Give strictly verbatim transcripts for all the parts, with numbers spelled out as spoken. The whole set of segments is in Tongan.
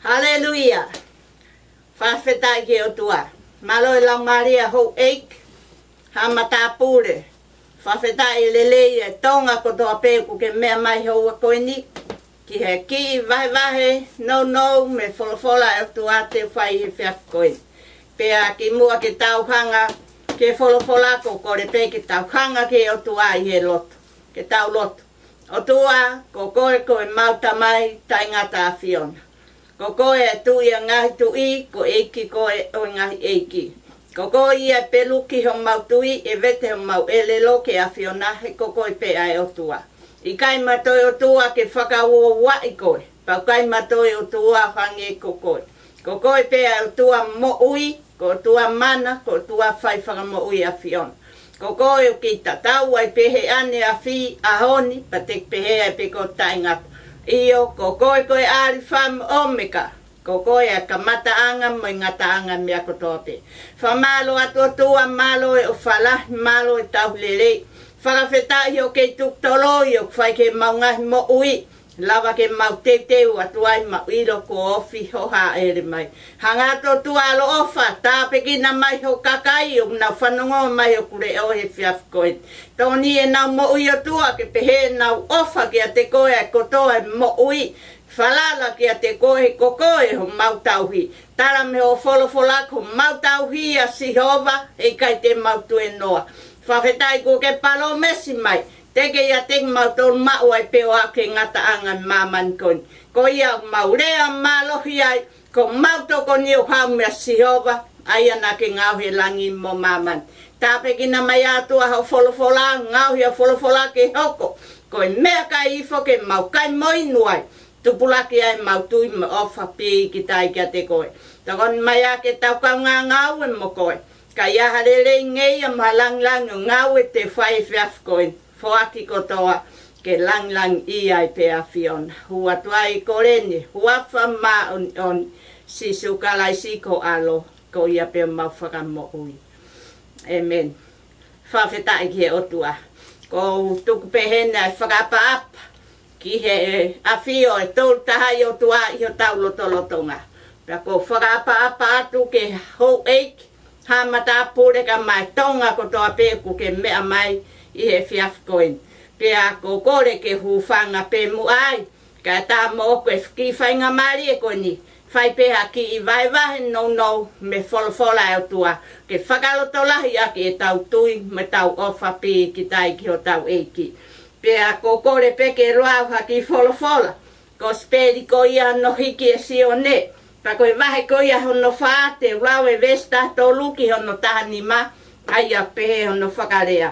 Haleluia. Fakafetaʻi ki he ʻOtua. Mālō e laumālie ʻa houʻeiki, haʻa matāpule. Fakafetaʻi e lelei ʻa e Tonga kotoa pē ʻoku ke meʻa mai he houa ko eni ki he kiʻi vahevahe nounou mei he folofola ʻa e ʻOtua te u fai he efiafi ko eni. Pea kimuʻa ke tau hanga ki he folofola, ʻoku ou kole pē ke tau hanga ki he ʻOtua ʻi he lotu. Ke tau lotu. ʻOtua, ko koe ko ʻemau Tamai taʻengata ʻAfiona. Ko koe ʻa e Tuʻi ʻo e ngaahi tuʻi, ko e ʻEiki koe ʻo e ngaahi ʻeiki. Ko koe ia ʻe peluki homau tui, ʻe vete homau ʻelelo ki he ʻAfiona, he ko koe pē ʻa e ʻOtua. ʻIkai mo ha toe ʻOtua ke fakauouaʻi koe, pea ʻikai mo ha toe ʻOtua hangē ko koe. Ko koe pē ʻa e ʻOtua moʻui, ko e ʻOtua mana, ko e ʻOtua fai fakamoʻui ʻAfiona. Ko koe ʻoku ke tatau ai pē he ʻaneafi, ʻaho ni, pea te ke pehē ai pē ko e taʻengata. ʻIo, ko koe ko e ʻAlifa mo e ʻOmeka. Ko koe ʻa e kamataʻanga mo e ngataʻanga meʻa kotoa pē. Fakamālō atu ʻOtua, mālō e ʻofa lahi, mālō e tauhi lelei. Fakafetaʻi hoʻo kei tuku toloi ʻoku fai ki heʻemau ngaahi moʻui. Lava ke mau teuteu atu ai, mau ʻilo kuo ofi hoʻo hāʻele mai. Hanga atu ʻOtua ʻaloʻofa, tāpuekina mai ho kakai ʻoku nau fanongo mai hoku leʻo he efiafi ko eni. Tokoni ʻenau moʻui ʻOtua ke pehē ʻenau ʻofa kiate koe ʻa e kotoa e moʻui. Falala kiate koe he ko koe homau tauhi. Tala mei hoʻo folofola ko homau tauhi ʻa Sihova, heʻikai te mau tuenoa. Fakafetaʻi kuo ke palōmesi mai. Te ke ʻiate kimautolu maʻu ai pē ʻo aʻu ki he ngataʻanga ʻo e māmani ko eni. Ko ia ʻoku mau lea mālohi ai, ko homau tokoni ʻoku haʻu meia Sihova, ʻa ia naʻa ke ngaohi e langi mo māmani. Tāpuekina mai ʻOtua hoʻo folofola, ngaohi hoʻo folofola ke hoko ko e meʻakai ifo ke mau kai mo inu ai. Tupulaki ai ʻemau tui mo e ʻofa pīkitai kiate koe. Tokoni mai ā ke tau kaungā ngāue mo koe. Ka ʻi ai ha lelei ngeia mo ha langilangi ʻo e ngāue te u fai he efiafi ko eni, foaki kotoa ke langilangiʻia ai pē ʻa e ʻAfiona. Hū atu ai e kole ni, huafa māʻoniʻoni ʻo Sīsū Kalaisi ko ho ʻAlo, ko ia pē homau Fakamoʻui. ʻĒmeni. Fakafetaʻi ki he ʻOtua. ʻOku ou tuku pē heni ʻa e fakaʻapaʻapa ki he ʻafio ʻa e Tolu Tahaʻi ʻOtua ʻi hotau lotolotonga. Pea ʻoku ou fakaʻapaʻapa atu ki he houʻeiki, haʻa matāpule kae ʻumaʻā e Tonga kotoa pē ʻoku ke meʻa mai ʻi he efiafi ko eni. Pea ʻoku ou kole ke hūfanga pē muʻa ai, kae ʻatā moʻoku e kiʻi faingamālie ko eni, fai pē ha kiʻi vahevahe nounou mei he folofola ʻa e ʻOtua, ke fakalotolahi ʻaki ʻetau tui mo ʻetau ʻofa pīkitai ki hotau ʻEiki. Pea ʻoku ou kole pē ke lau ha kiʻi folofola, Kosipeli ko ia naʻe hiki ʻe Sione, pea ko e vahe ko ia hono fā, te u lau e veesi taha tolu ki hono taha nima, ʻa ia ʻoku pehē hono fakalea.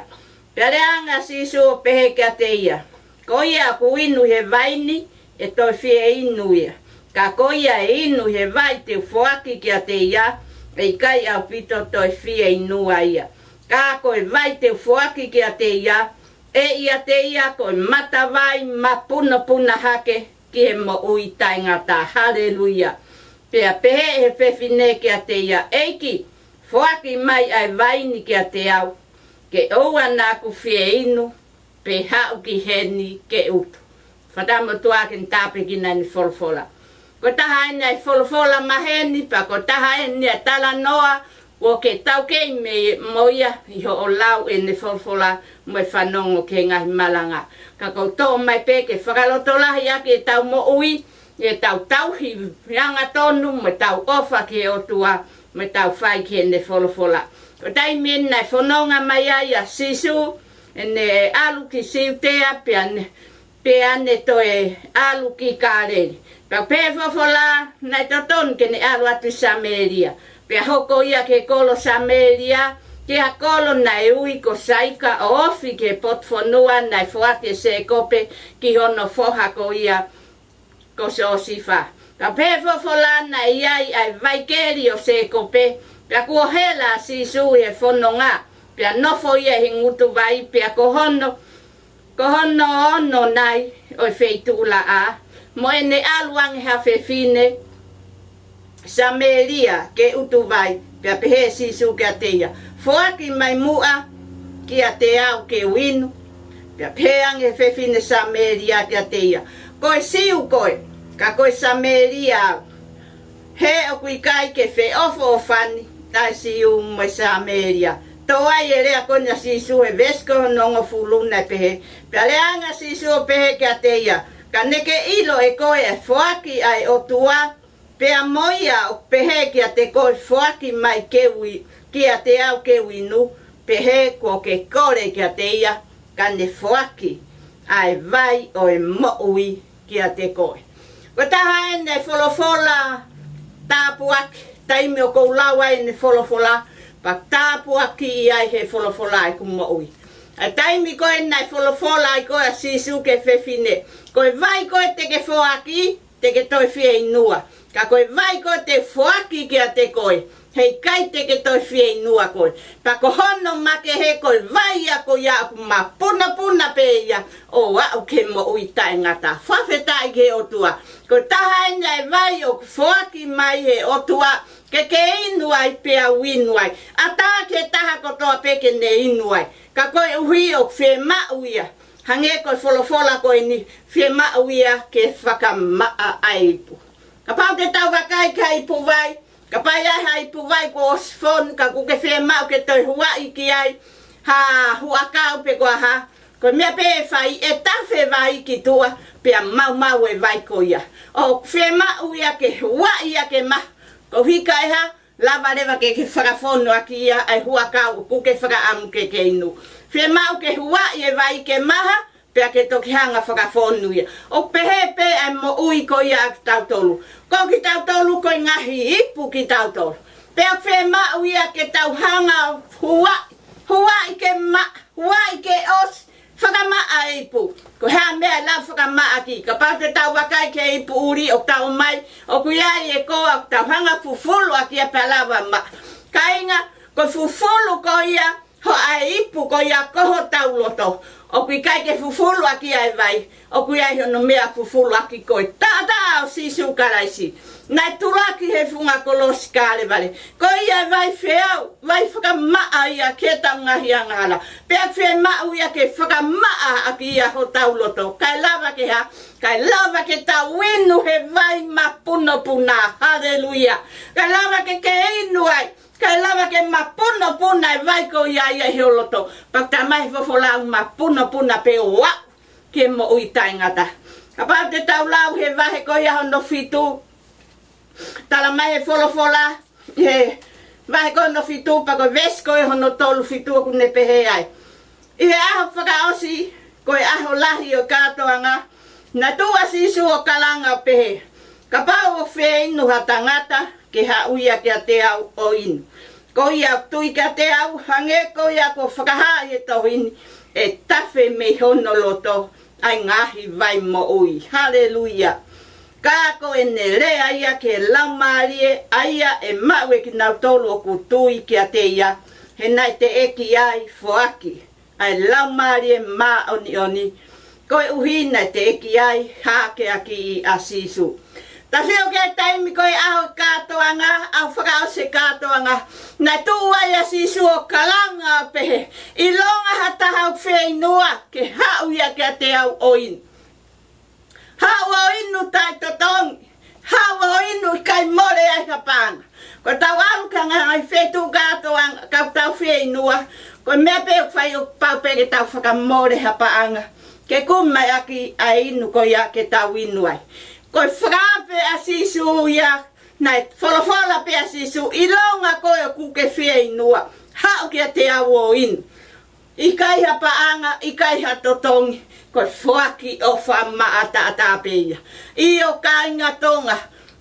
Pea lea ange ʻa Sīsū ʻo pehē kiate ia, Ko ia ʻoku inu he vai ni, ʻe toe fie inu ia. Ka ko ia ʻe inu he vai te u foaki kiate ia, ʻe ʻikai ʻaupito toe fie inua ia. Ka ko e vai te u foaki kiate ia, ʻe ʻiate ia ko e matavai mapunopuna hake ki he moʻui taʻengata. Haleluia. Pea pehē ʻe he fefine kiate ia, ʻEiki, foaki mai ʻa e vai ni kiate au, ke ʻoua naʻa ku fie inu, pe haʻu ki heni ke utu. Fakataha mo e ʻOtua ke ne tāpuekina ʻene folofola. Ko e taha eni ʻa e folofola maheni, pea ko e taha eni ʻa e talanoa, ʻoku ke taukei mei mo ia ʻi hoʻo lau ʻene folofola mo e fanongo ki he ngaahi malanga. Ka ʻoku ou toʻo mai pē ke fakalotolahi ʻaki ʻetau moʻui, ʻetau tauhi angatonu mo ʻetau ʻofa ki he ʻOtua, mo ʻetau fai ki heʻene folofola. Ko e taimi eni naʻe fononga mai ai ʻa Sīsū, ʻene ʻalu ki Siutea, pea ne, pea ne toe ʻalu ki Kāleli. Pea pehē folofola naʻe totonu ke ne ʻalu atu ʻi Samēlia. Pea hoko ia ki he kolo Samēlia, ki ha kolo naʻe ui ko Saika, ʻo ofi ki he potu fonua naʻe foaki ʻe Sēkope ki hono foha ko ia ko Siosifa. Ka pehē folofola naʻe ʻi ai ʻa e vaikeli ʻo Sēkope, pea kuo hela ʻa Sīsū ʻi he fononga, pea nofo ia ʻi he ngutu vai, pea ko hono, ko hono ono nai ʻo e feituʻulaʻā, mo ʻene ʻalu ange ha fefine Samēlia ke utu vai, pea pehē ʻe Sīsū kiate ia, Foaki mai muʻa kiate au ke u inu. Pea pehē ange ʻe he fefine Samēlia kiate ia, Ko e Siu koe, ka ko e Samēlia au. He ʻoku ʻikai ke feʻofoʻofani ʻa e Siu mo e Samēlia. Tō ai e lea ko eni ʻa Sīsū he veesi ko hono hongofulu naʻe pehē: Pea lea ange ʻa Sīsū ʻo pehē kiate ia, Ka ne ke ʻilo ʻe koe ʻa e foaki ʻa e ʻOtua, pea mo ia ʻoku pehē kiate koe, Foaki mai ke u i-, kiate au ke u inu, pehē kuo ke kole kiate ia, ka ne foaki ʻa e vai ʻo e moʻui kiate koe. Ko e taha eni e folofola tāpuaki, taimi ʻoku ou lau ai ʻene folofola, pea tāpuakiʻi ai he folofola ʻeku moʻui. ʻA e taimi ko ē naʻe folofola ai ko ē ʻa Sīsū ki he fefine, Ko e vai ko ē te ke foaki, te ke toe fieinua. Ka ko e vai ko ē te u foaki kiate koe, heʻikai te ke toe fieinua koe. Pea ko hono makehe ko e vai ia ko ia ʻoku mapunopuna pē ia ʻo aʻu ki he moʻui taʻengata. Fakafetaʻi ki he ʻOtua. Ko e taha eni e vai ʻoku foaki mai he ʻOtua ke ke inu ai pea u inu ai. ʻAtā ki he taha kotoa pē ke ne inu ai. Ka koeʻuhi ʻoku fiemaʻu ia, hangē ko e folofola ko eni, fiemaʻu ia ke fakamaʻa ʻa e ipu. Kapau te tau vakai ki ha ipu vai, kapau ʻi ai ha ipu vai kuo ʻosi fonu, ka ʻoku ke fiemaʻu ke toe huaʻi ki ai ha huʻakau pe ko e hā, ko e meʻa pē ʻe fai, ʻe tafe vai ki tuʻa, pea maumau e vai ko ia. ʻOku fiemaʻu ia ke huaʻi ia ke maha, koeʻuhi ka ʻi ai ha, lava leva ke ke fakafonu ʻaki ia ʻa e huʻakau ʻoku ke fakaʻamu ke ke inu. Fiemaʻu ke huaʻi e vai ke maha, pea ke toki hanga fakafonu ia. ʻOku pehē pē ʻa e moʻui ko ia ʻa kitautolu. Ko kitautolu ko e ngaahi ipu kitautolu. Pea fiemaʻu ia ke tau hanga huaʻi, huaʻi ke maʻa, huaʻi ke ʻosi, fakamaʻa e ipu. Ko e hā e meʻa ʻe lava fakamaʻa ʻaki? Kapau te tau vakai ki he ipu ʻuli ʻoku tau ʻomai, ʻoku ʻi ai e koa ʻoku tau hanga fufulu ʻaki ia pea lava maʻa. Kāinga, ko e fufulu ko ia ʻo e ipu ko ia ko hotau loto. ʻOku ʻikai ke fufulu ʻaki ia e vai. ʻOku ʻi ai hono meʻa fufulu ʻaki, ko e taʻataʻa ʻo Sīsū Kalaisi. Naʻe tulaki he funga kolosi Kalevale. Ko ia e vai feau, vai fakamaʻa ia ki heʻetau ngaahi angahala. Pea fiemaʻu ia ke fakamaʻa ʻaki ia hotau loto. Kae lava ke hā, kae lava ke tau inu he vai mapunopuna. Haleluia. Kae lava ke ke inu ai. Kae lava ke mapunopuna e vai ko ia ia ʻi ho loto. Pea ʻoku talamai he folofola ʻoku mapunopuna pē ʻo aʻu ki he moʻui taʻengata. Kapau te tau lau he vahe ko ia hono fitu. Talamai he folofola, he vahe ko hono fitu, pea ko e veesi ko ia hono tolu fitu ʻoku ne pehē ai. ʻI he ʻaho fakaʻosi, ko e ʻaho lahi ʻo e kātoanga, naʻe tuʻu ʻa Sīsū ʻo kalanga ʻo pehē, Kapau ʻoku fie inu ha tangata, ke haʻu ia kiate au ʻo inu. Ko ia ʻoku tui kiate au, hangē ko ia kuo fakahā ʻi he tohi ni, ʻe tafe mei hono loto ʻa e ngaahi vai moʻui. Haleluia. Ka ko ʻene lea ia ki he Laumālie, ʻa ia ʻe maʻu ʻe kinautolu ʻoku tui kiate ia, he naʻe teʻeki ai foaki ʻa e Laumālie Māʻoniʻoni, koeʻuhi naʻe teʻeki ai hākeakiʻi ʻa Sīsū. Tau sio ki he taimi ko e ʻaho kātoanga, ʻaho fakaʻosi kātoanga, naʻe tuʻu ai ʻa Sīsū ʻo kalanga ʻo pehē, ʻIlonga ha taha ʻoku fieinua, ke haʻu ia kiate au ʻo inu. Haʻu ʻo inu taʻetotongi. Haʻu ʻo inu ʻikai mole ai ha paʻanga. Ko ʻetau ʻalu ki he ngaahi feituʻu kātoanga, ka ʻoku tau fieinua, ko e meʻa pē ʻoku fai ʻoku pau pē ke tau fakamole ha paʻanga ke kumi mai ʻaki ʻa e inu ko ia ke tau inu ai. Ko e fakaafe ʻa Sīsū ia, naʻe folofola pē ʻa Sīsū, ʻIlonga koe ʻoku ke fieinua, haʻu kiate au ʻo inu. ʻIkai ha paʻanga, ʻikai ha totongi, ko e foaki ʻofa maʻataʻatā pē ia. ʻIo kāinga Tonga,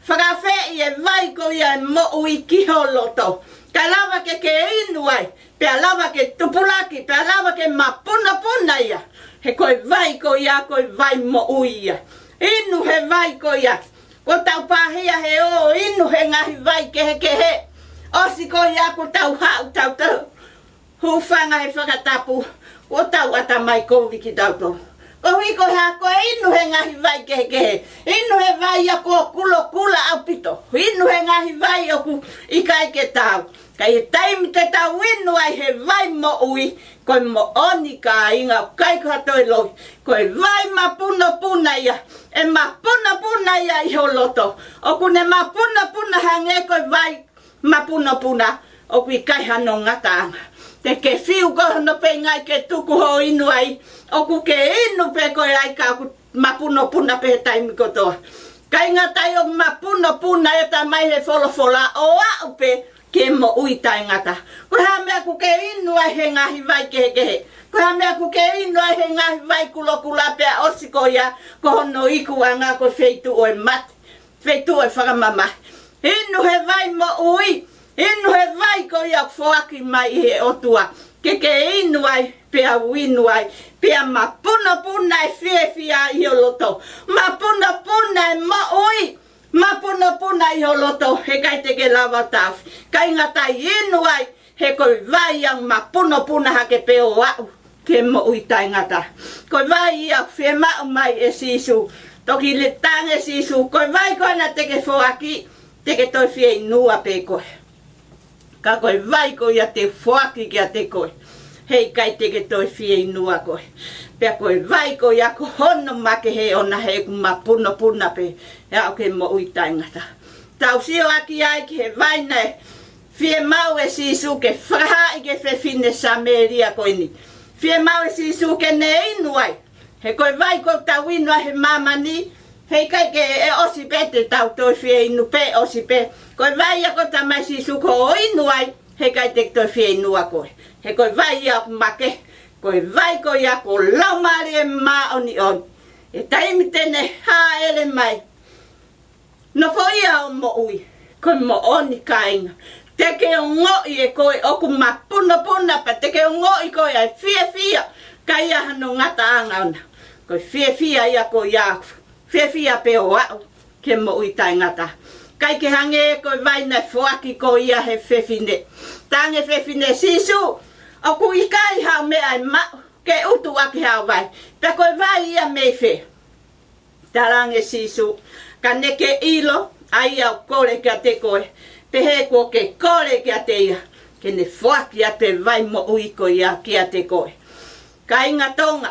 fakaafeʻi e vai ko ia ʻo e moʻui ki ho loto. Kae lava ke ke inu ai, pea lava ke tupulaki, pea lava ke mapunopuna ia. He ko e vai ko ia, ko e vai moʻui ia. Inu he vai ko ia. Kuo tau pāhia he ō ʻo inu he ngaahi vai kehekehe. ʻOsi ko ia kuo tau haʻu tautolu. Hūfanga he fakatapu, ʻoku tau ʻatamai kovi kitautolu. Koeʻuhi ko e hā? Ko e inu he ngaahi vai kehekehe. Inu he vai ia kuo kulokula ʻaupito. Inu he ngaahi vai ʻoku ʻikai ke taau. Ka ʻi he taimi te tau inu ai he vai moʻui, ko e moʻoni kāinga, ʻoku ʻikai ko ha toe lohi. Ko e vai mapunopuna ia, ʻe mapunopuna ia ʻi ho loto. ʻOku ne mapunopuna hangē ko e vai mapunopuna, ʻoku ʻikai hano ngataʻanga. Te ke fiu ko hono feingaʻi ke tuku hoʻo inu ai, ʻoku ke inu pē koe ai ka ʻoku mapunopuna pē he taimi kotoa. ʻIkai ngata ai ʻoku mapunopuna, ʻe talamai he folofola ʻo aʻu pē ki he moʻui taʻengata. Ko e hā e meʻa ʻoku ke inu ai he ngaahi vai kehekehe? Ko e hā e meʻa ʻoku ke inu ai he ngaahi vai kulokula pea ʻosi ko ia ko hono ikuʻanga ko e feituʻu ʻo e mate, feituʻu ʻo e fakamamahi? Inu he vai moʻui, inu he vai ko ia ʻoku foaki mai ʻe he ʻOtua ke ke inu ai, pea u inu ai, pea mapunopuna e fiefia ʻi ho loto. Mapunopuna e moʻui, mapunopuna ʻi ho loto, heʻikai te ke lava ʻo taʻofi. ʻIkai ngata ai, inu ai, he ko e vai ia ʻoku mapunopuna hake pē ʻo aʻu ki he moʻui taʻengata. Ko e vai ia ʻoku fiemaʻu mai ʻe Sīsū. Toki le-, talaange ʻe Sīsū, ko e vai ko ena te ke foaki, te ke toe fieinua pē koe. Ka ko e vai ko ia te u foaki kiate koe, heʻikai te ke toe fieinua koe. Pea ko e vai ko ia ko hono makehe ʻona he ʻoku mapunopuna pē, ʻe aʻu ki he moʻui taʻengata. Tau sio ʻaki ai ki he vai naʻe fiemaʻu ʻe Sīsū ke fakahā ki he fefine Samēlia ko eni. Fiemaʻu ʻe Sīsū ke ne inu ai. He ko e vai ʻoku tau inu ai he māmani, heʻikai ke ʻe ʻosi pē, te tau toe fieinua pē, ʻosi pē. Ko e vai ia ʻoku talamai ʻe Sīsū ko hoʻo inu ai, heʻikai te ke toe fieinua koe. He ko e vai ia ʻoku makehe, ko e vai ko ia ko e Laumālie Māʻoniʻoni. ʻI he taimi te ne hāʻele mai, nofoʻia hoʻo moʻui. Ko e moʻoni kāinga. Te ke ongoʻi ʻe koe ʻoku mapunopuna pea te ke ongoʻi ʻe koe ʻa e fiefia ʻikai hano ngataʻanga ʻona. Ko e fiefia ia ko ia, fiefia pē ʻo aʻu ki he moʻui taʻengata. ʻIkai ke hangē ko e vai naʻe foaki ko ia ʻe he fefine. Talaange ʻe he fefine, Sīsū, ʻoku ʻikai haʻo meʻa ʻe maʻu ke utu ʻaki haʻo vai. Pea ko e vai ia mei fē? Talaange ʻe Sīsū, ka ne ke ʻilo ʻa ia ʻoku kole kiate koe, pehē kuo ke kole kiate ia, ke ne foaki atu e vai moʻui ko ia kiate koe. Kāinga Tonga,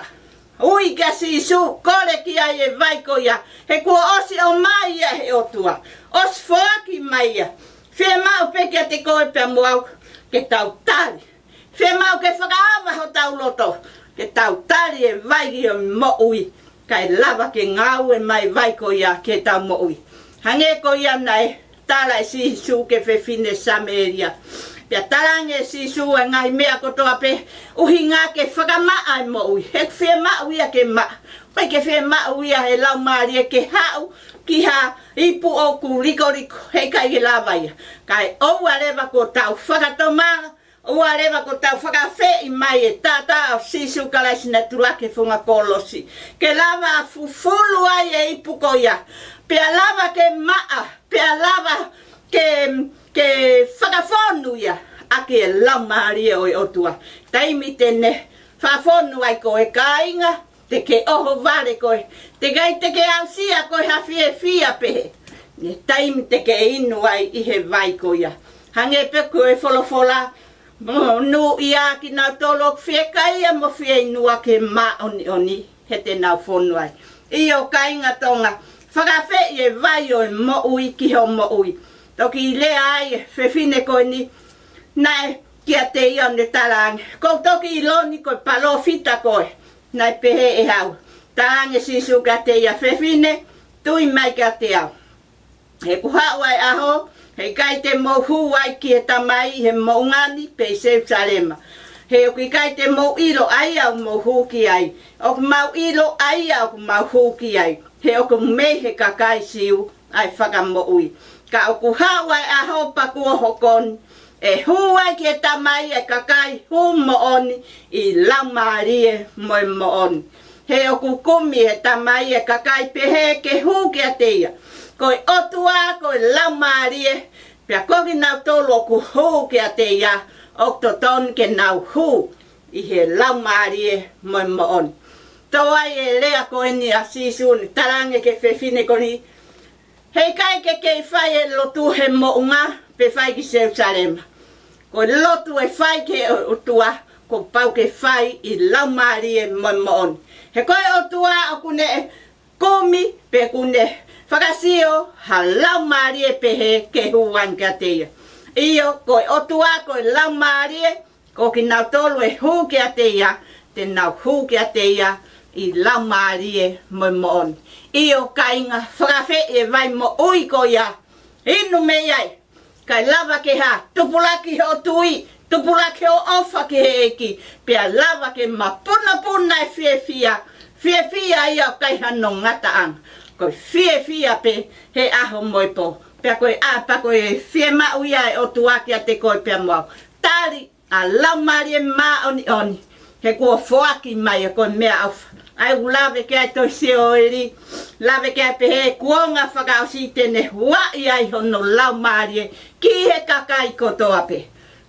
ui kia Sīsū, kole ki ai e vai ko ia, he kuo ʻosi ʻomai ia ʻe he ʻOtua, ʻosi foaki mai ia. Fiemaʻu pē kiate koe pea mo au ke tau tali. Fiemaʻu ke fakaava hotau loto ke tau tali e vai ʻo e moʻui, kae lava ke ngāue mai e vai ko ia ki heʻetau moʻui. Hangē ko ia naʻe tala ʻe Sīsū ki he fefine Samēlia. Pea talaange ʻe Sīsū ʻa e ngaahi meʻa kotoa pē, ʻuhinga ke fakamaʻa e moʻui. He ʻoku fiemaʻu ia ke maʻa. ʻIkai ke fiemaʻu ia ʻe he Laumālie ke haʻu ki ha ipu ʻoku likoliko, heʻikai ke lava ia. Kae ʻoua leva kuo tau fakatomala, ʻoua leva kuo tau fakaafeʻi mai e taʻataʻa ʻo Sīsū Kalaisi naʻe tulaki he funga kolosi, ke lava ʻo fufulu ai e ipu ko ia, pea lava ke maʻa, pea lava ke, ke fakafonu ia ʻaki e Laumālie ʻo e ʻOtua. Taimi te ne fakafonu ai koe, kāinga, te ke ʻohovale koe, teʻeki ai te ke aʻusia koe ha fiefia pehē, he taimi te ke inu ai ʻi he vai ko ia. Hangē pē ko e folofola, monūʻia kinautolu ʻoku fiekaia mo fieinua ki he māʻoniʻoni, he te nau fonu ai. ʻIo kāinga Tonga, fakaafeʻi e vai ʻo e moʻui ki hoʻo moʻui. Toki lea ai e fefine ko eni, naʻe kiate ia ʻo ne talaange, ʻoku ou toki ʻilo ni ko e palōfita koe. Naʻe pehē ʻe haʻu. Talaange ʻe Sīsū kiate ia, fefine, tui mai kiate au. He ʻoku haʻu ʻa e ʻaho, heʻikai te mou hū ai ki he Tamai ʻi he moʻunga ni pe ʻi Selusalema. He ʻoku ʻikai te mou ʻilo ʻa ia ʻoku mou hū ki ai. ʻOku mau ʻilo ʻa ia ʻoku mau hū ki ai. He ʻoku mei he kakai Siu ʻa e fakamoʻui. Ka ʻoku haʻu ʻa e ʻaho pea kuo hoko ni, ʻe hū ai ki he Tamai ʻa e kakai hū moʻoni ʻi laumālie mo e moʻoni. He ʻoku kumi ʻe he Tamai ʻa e kakai pehē ke hū kiate ia. Ko e ʻOtua ko e Laumālie, pea ko kinautolu ʻoku hū kiate ia, ʻoku totonu ke nau hū ʻi he laumālie mo e moʻoni. Tō ai e lea ko eni ʻa Sīsū ʻo ne talaange ki he fefine ko eni, heʻikai ke kei fai e lotu he moʻunga pe fai ki Selusalema. Ko e lotu ʻe fai ki he ʻOtua, kuo pau ke fai ʻi laumālie mo e moʻoni. He ko e ʻOtua ʻoku ne kumi pe ʻoku ne fakasio ha laumālie pehē ke hū ange kiate ia. ʻIo, ko e ʻOtua ko e laumālie, ko kinautolu ʻe hū kiate ia, te nau hū kiate ia ʻi laumālie mo e moʻoni. ʻIo kāinga, fakaafeʻi e vai moʻui ko ia. Inu mei ai, kae lava ke hā, tupulaki hoʻo tui, tupulaki hoʻo ʻofa ki he ʻEiki, pea lava ke mapunopuna e fiefia, fiefia ia ʻoku ʻikai hano ngataʻanga. Ko e fiefia pē he ʻaho mo e pō. Pea ko e ʻa, pea ko e fiemaʻu ia ʻa e ʻOtua kiate koe pea mo au. Tali ʻa e Laumālie Māʻoniʻoni, he kuo foaki mai ʻa e ko e meʻaʻofa. ʻA ia ʻoku lave ki ai e tohi Sioeli, lave ki ai pē he kuonga fakaʻosi te ne huaʻi ai hono laumālie ki he kakai kotoa pē.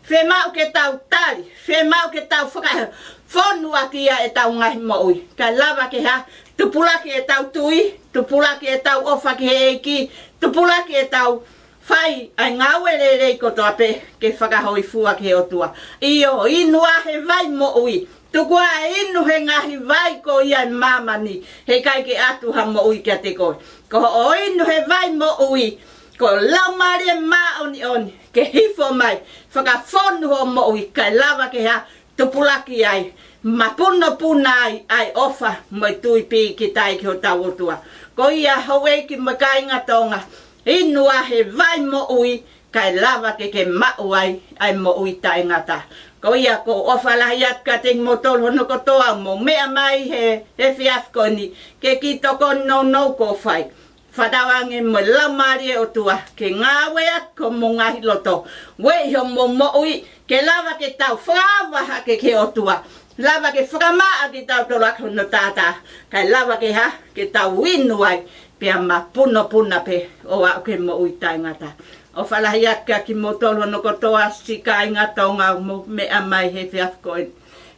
Fiemaʻu ke tau tali, fiemaʻu ke tau fakafonu ʻaki ia ʻetau ngaahi moʻui. Kae lava ke hā, tupulaki ʻetau tui, tupulaki ʻetau ʻofa ki he ʻEiki, tupulaki ʻetau fai ʻa e ngāue lelei kotoa pē ke fakahōifua ki he ʻOtua. ʻIo, inu ā he vai moʻui. Tuku ā e inu he ngaahi vai ko ia ʻi māmani, heʻikai ke ʻatu ha moʻui kiate koe. Ko hoʻo inu he vai moʻui, ko e Laumālie Māʻoniʻoni ke hifo mai, fakafonu hoʻo moʻui, kae lava ke hā, tupulaki ai, mapunopuna ai ʻa e ʻofa mo e tui pīkitai ki hotau ʻOtua. Ko ia houʻeiki mo e kāinga Tonga, inu ā he vai moʻui, kae lava ke ke maʻu ai ʻa e moʻui taʻengata. Ko ia ʻoku ou ʻofa lahi atu kiate kimoutolu hono kotoa ʻoku mou meʻa mai he, he efiafi ko eni, ke kiʻi tokoni nounou kuo fai. Fakatauange mo e Laumālie ʻo e ʻOtua ke ngāue atu ki homou ngaahi loto. Ueʻi homou moʻui, ke lava ke tau fakaava hake ki he ʻOtua. Lava ke fakamaʻa kitautolu ʻaki hono taʻataʻa. Kae lava ke hā, ke tau inu ai, pea mapunopuna pē ʻo aʻu ki he moʻui taʻengata. ʻOfa lahi atu kiate kimoutolu hono kotoa siʻi kāinga Tonga ʻoku mou meʻa mai he efiafi ko eni.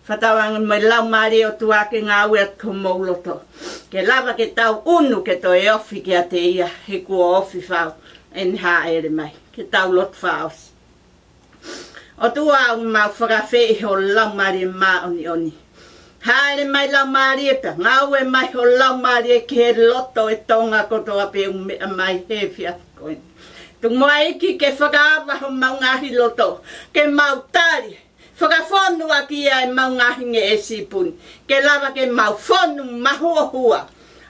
Fakatauange mo e Laumālie ʻo e ʻOtua ke ngāue atu ki homou loto. Ke lava ke tau inu ke toe ofi kiate ia he kuo ofi fau ʻene hāʻele mai. Ke tau lotu fakaʻosi. ʻOtua ʻoku mau fakaafeʻi ho Laumālie Māʻoniʻoni. Hāʻele mai Laumālie pea ngāue mai ho Laumālie ki he loto ʻo e Tonga kotoa pē ʻoku meʻa mai he efiafi ko eni. Tuku muʻa ʻEiki ke fakaava homau ngaahi loto, ke mau tali, fakafonu ʻaki ia ʻemau ngaahi ngeʻesi ipu ni, ke lava ke mau fonu mahuohua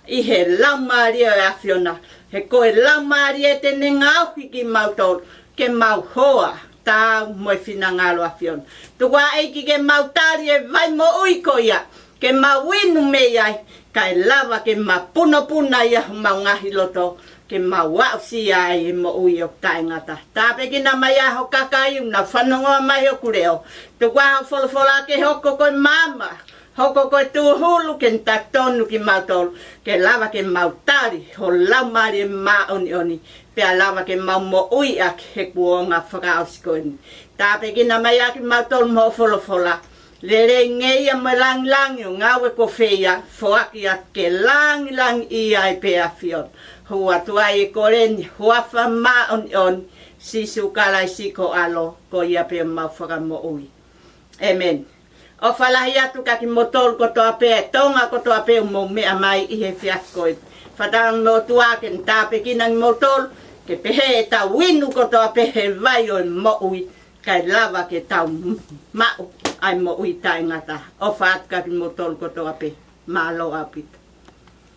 ʻi he Laumālie ʻo e ʻAfiona. He ko e Laumālie te ne ngaohi kimautolu ke mau hoa taau mo e finangalo ʻo e ʻAfiona. Tuku ā ʻEiki ke mau tali e vai moʻui ko ia, ke mau inu mei ai, kae lava ke mapunopuna ia homau ngaahi loto, ke mau aʻusia ai e moʻui ʻoku taʻengata. Tāpuekina mai ā ho kakai ʻoku nau fanongoa mai hoku leʻo. Tuku ā ho folofola ke hoko ko e maama, hoko ko e tūhulu ke ne taki tonu kimautolu, ke lava ke mau tali ho Laumālie Māʻoniʻoni, pea lava ke mau moʻui ʻaki he kuonga fakaʻosi ko eni. Tāpuekina mai ā kimautolu mo hoʻo folofola. Lelei ngeia mo e langilangi ʻo e ngāue kuo fai, foaki atu ke langilangiʻia ai pē ʻa e ʻAfiona. Hū atu ai e kole ni, huafa māʻoniʻoni ʻo Sīsū Kalaisi ko ho ʻAlo, ko ia pē homau Fakamoʻui. ʻĒmeni. ʻOfa lahi atu kiate kimoutolu kotoa pē, ʻa e Tonga kotoa pē ʻoku mou meʻa mai ʻi he efiafi ko eni. Fakatauange mo e ʻOtua ke ne tāpuekina kimoutolu, ke pehē ʻetau inu kotoa pē he vai ʻo e moʻui, kae lava ke tau maʻu ʻa e moʻui taʻengata. ʻOfa atu kiate kimoutolu kotoa pē. Mālō ʻaupito.